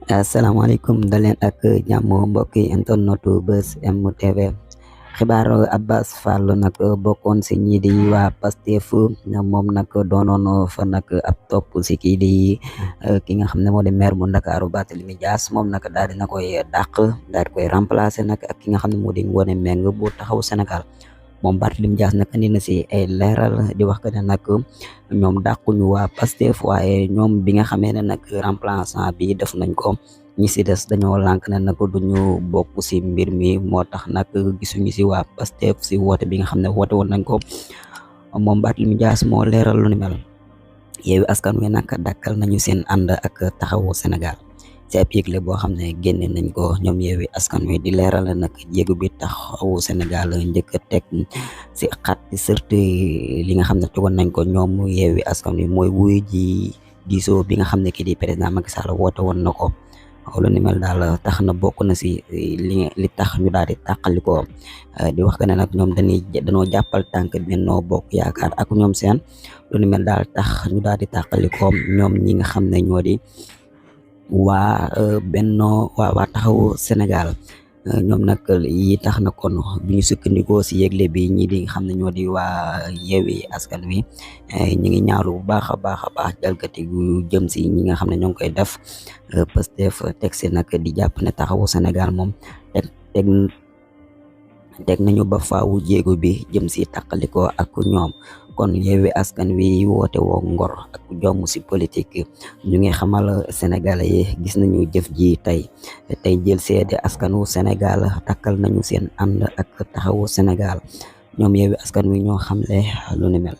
asalaamaaleykum daleen ak jàmm mbokki internetu Buzz M TV xibaar Abass Fall nag bokkoon si ñii di waa Pastef moom nag doonoon fa nag ab topp si kii di ki nga xam ne moo di maire bu Ndakaaru Barthélémy Dias moom nag daal dina koy dàq daal di koy remplacer nag ak ki nga xam ne moo di Ngoné Mbengue bu Taxawu Sénégal. moom Barthélémy Dias nag andi na si ay leeral di wax que ne nag ñoom dàquñu waa Pastef waaye ñoom bi nga xamee ne nag remplaçant bi def nañ ko ñi si des dañoo lànk ne nag duñu bokk si mbir mi moo tax nag gisuñu si waa Pastef si woote bi nga xam ne woote woon nañ ko moom Barthélémy Dias moo leeral lu ni mel. Yewwi Askan Wi nag dakkal nañu seen ànd ak Taxawu Sénégal ci ab yëgle boo xam ne génne nañ ko ñoom Yewwi Askan Wi di leeral nag jéego bi Taxawu Sénégal njëkk a teg si xat surtout li nga xam ne tegoon nañ ko ñoom Yewwi Askan Wi mooy wuy ji diisoo bi nga xam ne kii di président Macky Sall woote woon na ko. lu ni mel daal tax na bokk na si li tax ñu daal di tàqalikoo di wax que ne nag ñoom dañoo jàppal tànk Benno Bokk Yaakaar ak ñoom seen lu ni mel daal tax ñu daal di tàqalikoo ñoom ñi nga xam ne ñoo di waa waa Taxawu Sénégal. ñoom nag yi tax na kon bu ñu sukkandikoo si yëgle bi ñi di nga xam ne ñoo di waa Yewwi Askan Wi ñu ngi ñaawlu bu baax a baax jalgati gu jëm si ñi nga xam ne ñoo ngi koy def Pastef teg si nag di jàpp ne Taxawu Sénégal moom teg teg nañu ba faawu jéego bi jëm si tàqalikoo ak ñoom kon Yewwi Askan Wi woote woo ngor ak jomm si politique ñu ngi xamal Sénégalais yi gis nañu jëf ji tey jël seede askanu Sénégal takkal nañu seen ànd ak Taxawu Sénégal ñoom Yewwi Askan Wi ñoo xamle lu ni mel.